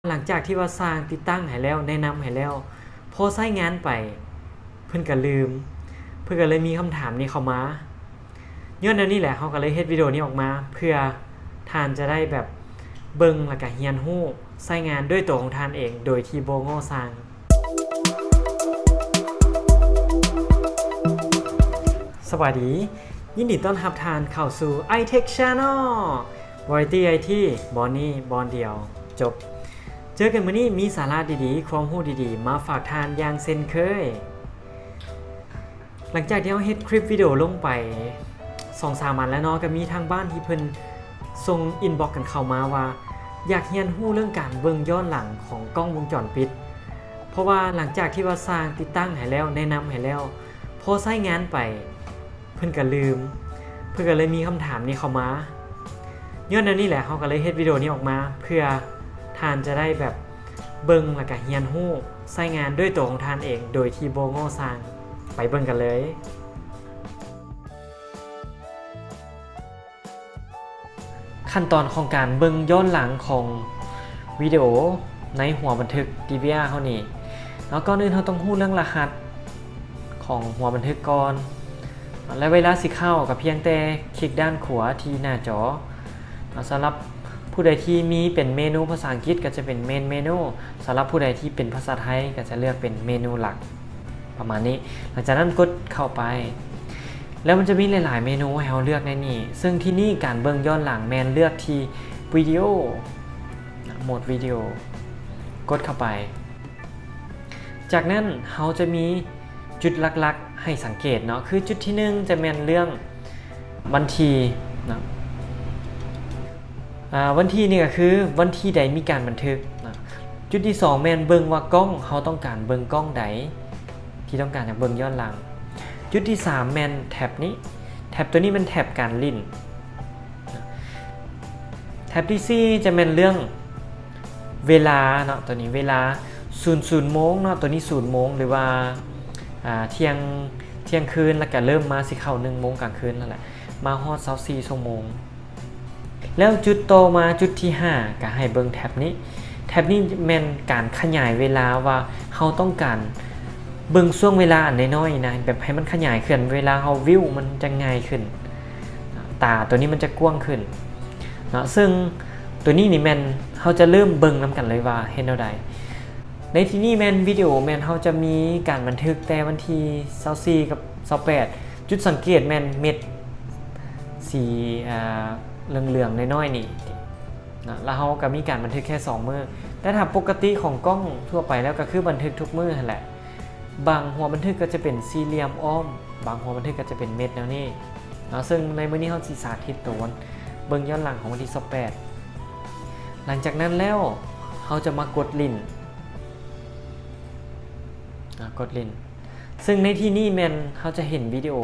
ຫຼັງຈາກທີ່ວ່າຊ່າງຕິດຕັ້ງໃຫ້ແລ້ວ ແນະນຳໃຫ້ແລ້ວ ພໍໃຊ້ງານໄປ ເພິ່ນກໍລືມ ເພິ່ນກໍເລີຍມີຄຳຖາມນີ້ເຂົ້າມາ. ຍ້ອນແນວນີ້ແຫຼະ ເຮົາກໍເລີຍເຮັດວິດີໂອນີ້ອອກມາ ເພື່ອທ່ານຈະໄດ້ແບບເບິ່ງ ແລ້ວກໍຮຽນຮູ້ໃຊ້ງານດ້ວຍຕົວຂອງທ່ານເອງ ໂດຍທີ່ບໍ່ງໍ້ຊ່າງ. ສະບາຍດີ ຍິນດີຕ້ອນຮັບທ່ານເຂົ້າສູ່ iTech Channel Variety ໄອທີ ບ່ອນນີ້ບ່ອນດຽວ ຈົບ. ເຈີກັນມື້ນີ້ມີສາລະດີໆ ຄວາມຮູ້ດີໆ ມາຝາກທ່ານຢ່າງເຊັ່ນເຄີຍ. ຫຼັງຈາກທີ່ເຮົາເຮັດຄລິບວິດີໂອລົງໄປສອງສາມອັນແລ້ວເນາະ, ກໍມີທາງບ້ານທີ່ເພິ່ນສົ່ງອິນບັອກກັນເຂົ້າມາວ່າ ຢາກຮຽນຮູ້ເລື່ອງການເບິ່ງຍ້ອນຫຼັງຂອງກ້ອງວົງຈອນປິດ ເພາະວ່າຫຼັງຈາກທີ່ວ່າຊ່າງຕິດຕັ້ງໃຫ້ແລ້ວ ແນະນຳໃຫ້ແລ້ວ ພໍໃຊ້ງານໄປ ເພິ່ນກໍລືມ ເພິ່ນກໍເລີຍມີຄຳຖາມນີ້ເຂົ້າມາ. ຍ້ອນແນວນີ້ແຫຼະ ເຮົາກໍເລີຍເຮັດວິດີໂອນີ້ອອກມາ ເພື່ອທ່ານຈະໄດ້ແບບເບິ່ງ ແລ້ວກໍຮຽນຮູ້ໃຊ້ງານດ້ວຍຕົວຂອງທ່ານເອງ ໂດຍທີ່ບໍ່ງໍ້ຊ່າງ. ໄປເບິ່ງກັນເລີຍ. ຂັ້ນຕອນຂອງການເບິ່ງຍ້ອນຫຼັງຂອງວິດີໂອໃນຫົວບັນທຶກ DVR ເຮົານີ້ເນາະ, ກ່ອນອື່ນເຮົາຕ້ອງຮູ້ເລື່ອງລະຫັດຂອງຫົວບັນທຶກກ່ອນ ແລະ ເວລາຊິເຂົ້າກໍພຽງແຕ່ຄລິກດ້ານຂວາທີ່ໜ້າຈໍ. ສຳລັບຜູ້ໃດທີ່ມີເປັນເມນູພາສາອັງກິດກໍຈະເປັນ Main Menu, ສຳລັບຜູ້ໃດທີ່ເປັນພາສາໄທກໍຈະເລືອກເປັນເມນູຫຼັກ. ປະມານນີ້. ຫຼັງຈາກນັ້ນກົດເຂົ້າໄປ ແລ້ວມັນຈະມີຫຼາຍໆເມນູໃຫ້ເຮົາເລືອກໃນນີ້ ເຊິ່ງທີ່ນີ້ການເບິ່ງຍ້ອນຫຼັງແມ່ນເລືອກທີ່ວິດີໂອ ໂໝດວິດີໂອ ກົດເຂົ້າໄປ. ຈາກນັ້ນເຮົາຈະມີຈຸດຫຼັກໆໃຫ້ສັງເກດເນາະ, ຄືຈຸດທີໜຶ່ງຈະແມ່ນເລື່ອງ ວັນທີເນາະ ອາ ວັນທີນີ້ກໍຄືວັນທີໃດມີການບັນທຶກເນາະ. ຈຸດທີສອງແມ່ນເບິ່ງວ່າກ້ອງ ເຮົາຕ້ອງການເບິ່ງກ້ອງໃດ ທີ່ຕ້ອງການຢາກເບິ່ງຍ້ອນຫຼັງ. ຈຸດທີສາມແມ່ນແທັບນີ້ ແທັບຕົວນີ້ແມ່ນແທັບການຫຼິ້ນ. ແທັບທີສີ່ຈະແມ່ນເລື່ອງເວລາເນາະ, ຕົວນີ້ເວລາສູນ ສູນໂມງເນາະ, ຕົວນີ້ສູນໂມງ ຫຼືວ່າ ອາ ທ່ຽງ ທ່ຽງຄືນ ແລ້ວກະເລີ່ມມາຊິເຂົ້າໜຶ່ງໂມງກາງຄືນນັ້ນແຫຼະ ມາຮອດຊາວສີ່ຊົ່ວໂມງ. ແລ້ວຈຸດຕໍ່ມາ ຈຸດທີຫ້າ ກະໃຫ້ເບິ່ງແທັບນີ້. ແທັບນີ້ແມ່ນການຂະຫຍາຍເວລາວ່າເຮົາຕ້ອງການເບິ່ງຊ່ວງເວລາອັນນ້ອຍໆນະ ແບບໃຫ້ມັນຂະຫຍາຍຂຶ້ນ ເວລາເຮົາວິວມັນຈະງ່າຍຂຶ້ນ ຕາຕົວນີ້ມັນຈະກວ້າງຂຶ້ນເນາະ. ເຊິ່ງຕົວນີ້ນີ້ແມ່ນເຮົາຈະເລີ່ມເບິ່ງນຳກັນເລີຍວ່າເຮັດແນວໃດ. ໃນທີ່ນີ້ແມ່ນວິດີໂອ ແມ່ນເຮົາຈະມີການບັນທຶກແຕ່ວັນທີຊາວສີ່ກັບຊາວແປດ. ຈຸດສັງເກດແມ່ນເມັດສີ ອາ ເຫຼືອງໆນ້ອຍໆນີ້ນະ, ແລ້ວເຮົາກໍມີການບັນທຶກແຄ່ສອງມື້. ແຕ່ຖ້າປົກກະຕິຂອງກ້ອງທົ່ວໄປແລ້ວກໍຄືບັນທຶກທຸກມື້ຫັ້ນແຫຼະ. ບາງຫົວບັນທຶກກໍຈະເປັນສີ່ຫຼ່ຽມອ້ອມ, ບາງຫົວບັນທຶກກໍຈະເປັນເມັດແນວນີ້ເນາະ. ເຊິ່ງໃນມື້ນີ້ເຮົາຊິສາທິດໂຕນເບິ່ງຍ້ອນຫຼັງຂອງວັນທີຊາວແປດ. ຫຼັງຈາກນັ້ນແລ້ວເຮົາຈະມາກົດຫຼິ້ນ ອາ ກົດຫຼິ້ນ. ເຊິ່ງໃນທີ່ນີ້ແມ່ນເຮົາຈະເຫັນວິດີໂອ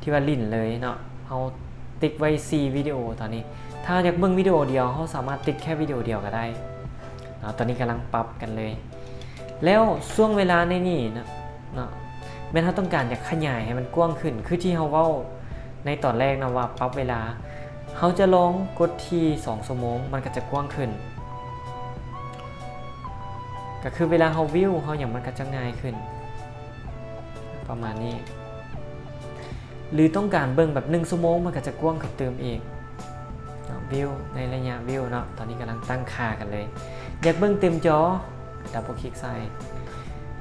ທີ່ວ່າຫຼິ້ນເລີຍເນາະ, ເຮົາຕິກໄວ້ສີ່ວິດີໂອຕອນນີ້. ຖ້າເຮົາຢາກເບິ່ງວິດີໂອດຽວ ເຮົາສາມາດຕິກແຄ່ວິດີໂອດຽວກໍໄດ້ເນາະ. ຕອນນີ້ກຳລັງປັບກັນເລີຍ. ແລ້ວຊ່ວງເວລາໃນນີ້ເນາະ ເນາະ ແມ່ນເຮົາຕ້ອງການຢາກຂະຫຍາຍໃຫ້ມັນກວ້າງຂຶ້ນ ຄືທີ່ເຮົາເວົ້າໃນຕອນແລກເນາະວ່າປັບເວລາ. ເຮົາຈະລອງກົດທີ່ສອງຊົ່ວໂມງ ມັນກໍຈະກວ້າງຂຶ້ນ. ກໍຄືເວລາເຮົາວິວ ເຮົາຫຍັງ ມັນກໍຈະງ່າຍຂຶ້ນ ປະມານນີ້. ຫຼືຕ້ອງການເບິ່ງແບບໜຶ່ງຊົ່ວໂມງ ມັນກໍຈະກວ້າງຂຶ້ນຕື່ມອີກເນາະ. ວິວ ໃນໄລຍະວິວເນາະ, ຕອນນີ້ກຳລັງຕັ້ງຄ່າກັນເລີຍ. ຢາກເບິ່ງເຕັມຈໍ ດັບເບິນຄລິກໃສ່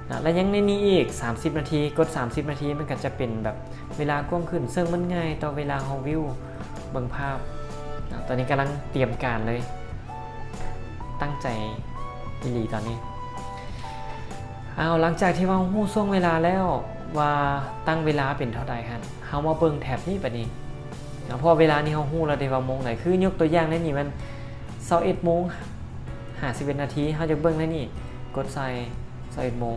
ເນາະ. ແລ້ວຍັງໃນນີ້ອີກສາມສິບນາທີ, ກົດສາມສິບນາທີ ມັນກໍຈະເປັນແບບເວລາກວ້າງຂຶ້ນ ເຊິ່ງມັນງ່າຍຕໍ່ເວລາເຮົາວິວເບິ່ງພາບເນາະ. ຕອນນີ້ກຳລັງຕຽມການເລີຍ, ຕັ້ງໃຈອີ່ຫຼີຕອນນີ້. ອ້າວ ຫຼັງຈາກທີ່ເຮົາຮູ້ຊ່ວງເວລາແລ້ວວ່າຕັ້ງເວລາເປັນເທົ່າໃດຫັ້ນ, ເຮົາມາເບິ່ງແທັບນີ້ບາດນີ້ເນາະ, ເພາະວ່າເວລານີ້ເຮົາຮູ້ແລ້ວເດ້ວ່າໂມງໃດ. ຄືຍົກຕົວຢ່າງໃນນີ້ແມ່ນຊາວເອັດໂມງຫ້າສິບເອັດນາທີ, ເຮົາຢາກເບິ່ງໃນນີ້ ກົດໃສ່ຊາວເອັດໂມງ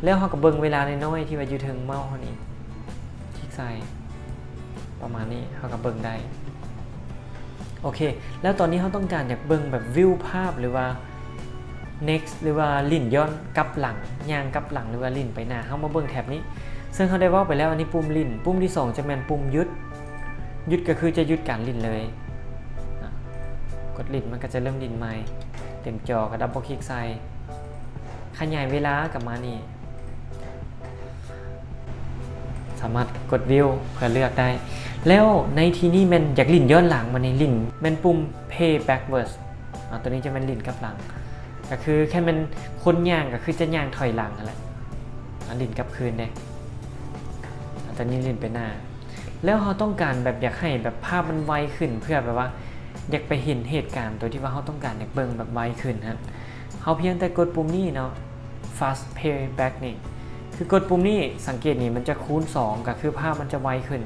ແລ້ວເຮົາກໍເບິ່ງເວລານ້ອຍໆທີ່ວ່າຢູ່ເທິງເມົາສ໌ເຮົານີ້ ຄລິກໃສ່ ປະມານນີ້ ເຮົາກໍເບິ່ງໄດ້. ໂອເຄ ແລ້ວຕອນນີ້ເຮົາຕ້ອງການຢາກເບິ່ງແບບວິວພາບ ຫຼືວ່າ next ຫຼືວ່າຫຼິ້ນຍ້ອນກັບຫຼັງ, ຍ່າງກັບຫຼັງ ຫຼືວ່າຫຼິ້ນໄປໜ້າ, ເຮົາມາເບິ່ງແທັບນີ້. ເຊິ່ງເຮົາໄດ້ເວົ້າໄປແລ້ວ, ອັນນີ້ປຸ່ມຫຼິ້ນ. ປຸ່ມທີສອງຈະແມ່ນປຸ່ມຢຸດ. ຢຸດກໍຄືຈະຢຸດການຫຼິ້ນເລີຍ. ກົດຫຼິ້ນ ມັນກໍຈະເລີ່ມຫຼິ້ນໃໝ່. ເຕັມຈໍກໍດັບເບິນຄລິກໃສ່ ຂະຫຍາຍເວລາກັບມານີ້ ສາມາດກົດວິວເພື່ອເລືອກໄດ້. ແລ້ວໃນທີ່ນີ້ແມ່ນຢາກຫຼິ້ນຍ້ອນຫຼັງ ບາດນີ້ຫຼິ້ນແມ່ນປຸ່ມ Play Backwards ອາ ຕົວນີ້ຈະແມ່ນຫຼິ້ນກັບຫຼັງ ກໍຄືແຄ່ແມ່ນຄົນຍ່າງກໍຄືຈະຍ່າງຖອຍຫຼັງຫັ້ນແຫຼະ ອາ ຫຼິ້ນກັບຄືນເດ້ ອາ ຕົວນີ້ຫຼິ້ນໄປໜ້າ. ແລ້ວເຮົາຕ້ອງການແບບຢາກໃຫ້ແບບພາບມັນໄວຂຶ້ນ ເພື່ອແບບວ່າຢາກໄປເຫັນເຫດການຕົວທີ່ວ່າເຮົາຕ້ອງການຢາກເບິ່ງແບບໄວຂຶ້ນຫັ້ນ ເຮົາພຽງແຕ່ກົດປຸ່ມນີ້ເນາະ Fast Playback ນີ້ ຄືກົດປຸ່ມນີ້ ສັງເກດນີ້ ມັນຈະຄູນສອງ ກໍຄືພາບມັນຈະໄວຂຶ້ນ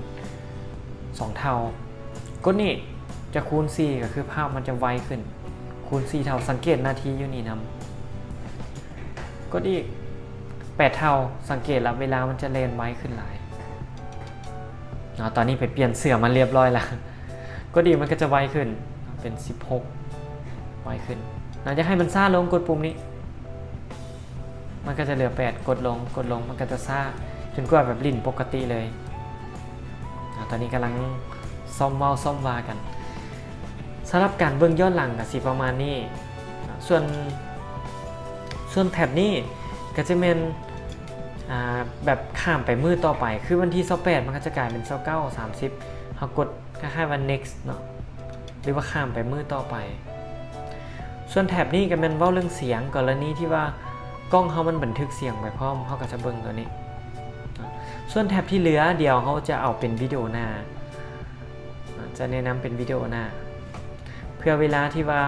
ສອງເທົ່າ. ກົດນີ້ຈະຄູນສີ່ ກໍຄືພາບມັນຈະໄວຂຶ້ນຄູນສີ່ເທົ່າ. ສັງເກດນາທີຢູ່ນີ້ນຳ ກົດອີກແປດເທົ່າ ສັງເກດລະ ເວລາມັນຈະແລ່ນໄວຂຶ້ນຫຼາຍເນາະ. ຕອນນີ້ໄປປ່ຽນເສື້ອມາລຽບຮ້ອຍລະ ກົດອີກມັນກໍຈະໄວຂຶ້ນເປັນສິບຫົກ ໄວຂຶ້ນເນາະ. ຢາກໃຫ້ມັນຊ້າລົງ ກົດປຸ່ມນີ້ ມັນກໍຈະເຫຼືອແປດ ກົດລົງ ກົດລົງ ມັນກໍຈະຊ້າຈົນກວ່າແບບຫຼິ້ນປົກກະຕິເລີຍ. ອາ ຕອນນີ້ກຳລັງຊອມເວົ້າຊອມວ່າກັນ. ສຳລັບການເບິ່ງຍ້ອນຫຼັງກໍຊິປະມານນີ້. ອາ ສ່ວນ ສ່ວນແທັບນີ້ກໍຈະແມ່ນ ອາ ແບບຂ້າມໄປມື້ຕໍ່ໄປ ຄືວັນທີຊາວແປດ ມັນກໍຈະກາຍເປັນຊາວເກົ້າ ສາມສິບ ເຮົາກົດຄ້າຍໆວ່າ next ເນາະ ຫຼືວ່າຂ້າມໄປມື້ຕໍ່ໄປ. ສ່ວນແທັບນີ້ກໍແມ່ນເວົ້າເລື່ອງສຽງ ກໍລະນີທີ່ວ່າກ້ອງເຮົາມັນບັນທຶກສຽງໄປພ້ອມ ເຮົາກໍຈະເບິ່ງຕົວນີ້. ສ່ວນແທັບທີ່ເຫຼືອ ດຽວເຮົາຈະເອົາເປັນວິດີໂອໜ້າ ຈະແນະນຳເປັນວິດີໂອໜ້າ ເພື່ອເວລາທີ່ວ່າ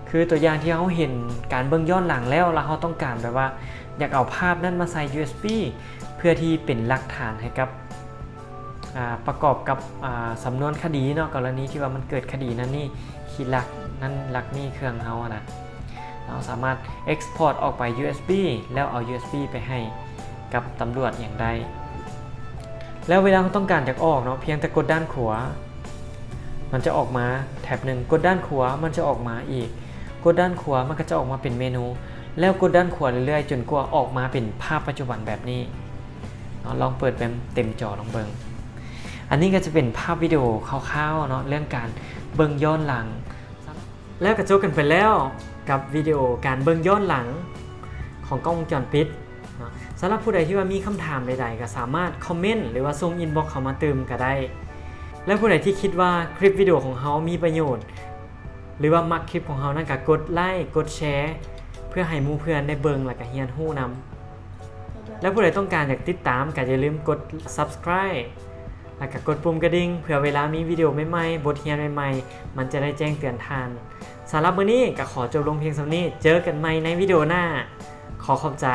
ຄືຕົວຢ່າງທີ່ເຮົາເຫັນການເບິ່ງຍ້ອນຫຼັງແລ້ວ ແລ້ວເຮົາຕ້ອງການແບບວ່າຢາກເອົາພາບນັ້ນມາໃສ່ ຢູເອັສບີ ເພື່ອທີ່ເປັນຫຼັກຖານໃຫ້ກັບ ອາ ປະກອບກັບ ອາ ສຳນວນຄະດີເນາະ ກໍລະນີທີ່ວ່າມັນເກີດຄະດີນັ້ນນີ້ ຄີລັກນັ້ນລັກນີ້ເຄື່ອງເຮົາຫັ້ນນະ ເຮົາສາມາດ export ອອກໄປ ຢູເອັສບີ ແລ້ວເອົາ ຢູເອັສບີ ໄປໃຫ້ກັບຕຳຫຼວດຫຍັງໄດ້. ແລ້ວເວລາເຮົາຕ້ອງການຢາກອອກເນາະ ພຽງແຕ່ກົດດ້ານຂວາ ມັນຈະອອກມາແທັບໜຶ່ງ ກົດດ້ານຂວາ ມັນຈະອອກມາອີກ ກົດດ້ານຂວາ ມັນກໍຈະອອກມາເປັນເມນູ ແລ້ວກົດດ້ານຂວາເລື້ອຍໆ ຈົນກວ່າອອກມາເປັນພາບປັດຈຸບັນແບບນີ້ເນາະ. ລອງເປີດເປັນເຕັມຈໍລອງເບິ່ງ. ອັນນີ້ກໍຈະເປັນພາບວິດີໂອຄ່າວໆເນາະ ເລື່ອງການເບິ່ງຍ້ອນຫຼັງ. ແລ້ວກໍຈົບກັນໄປແລ້ວກັບວິດີໂອການເບິ່ງຍ້ອນຫຼັງຂອງກ້ອງວົງຈອນປິດເນາະ. ສຳລັບຜູ້ໃດທີ່ວ່າມີຄຳຖາມໃດໆ ກໍສາມາດຄອມເມັນ ຫຼືວ່າສົ່ງອິນບັອກເຂົ້າມາຕື່ມກໍໄດ້. ແລ້ວຜູ້ໃດທີ່ຄິດວ່າຄລິບວິດີໂອຂອງເຮົາມີປະໂຫຍດ ຫຼືວ່າມັກຄລິບຂອງເຮົານັ້ນ ກໍກົດໄລ້ ກົດແຊ ເພື່ອໃຫ້ໝູ່ເພື່ອນໄດ້ເບິ່ງ ແລ້ວກໍຮຽນຮູ້ນຳ. ແລ້ວຜູ້ໃດຕ້ອງການຢາກຕິດຕາມ ກໍຢ່າລືມກົດ subscribe ແລ້ວກໍກົດປຸ່ມກະດິ່ງ ເພື່ອເວລາມີວິດີໂອໃໝ່ໆ ບົດຮຽນໃໝ່ໆ ມັນຈະໄດ້ແຈ້ງເຕືອນທ່ານ. ສຳລັບມື້ນີ້ກໍຂໍຈົບລົງພຽງສ່ຳນີ້ ເຈີກັນໃໝ່ໃນວິດີໂອໜ້າ. ຂໍຂອບໃຈ.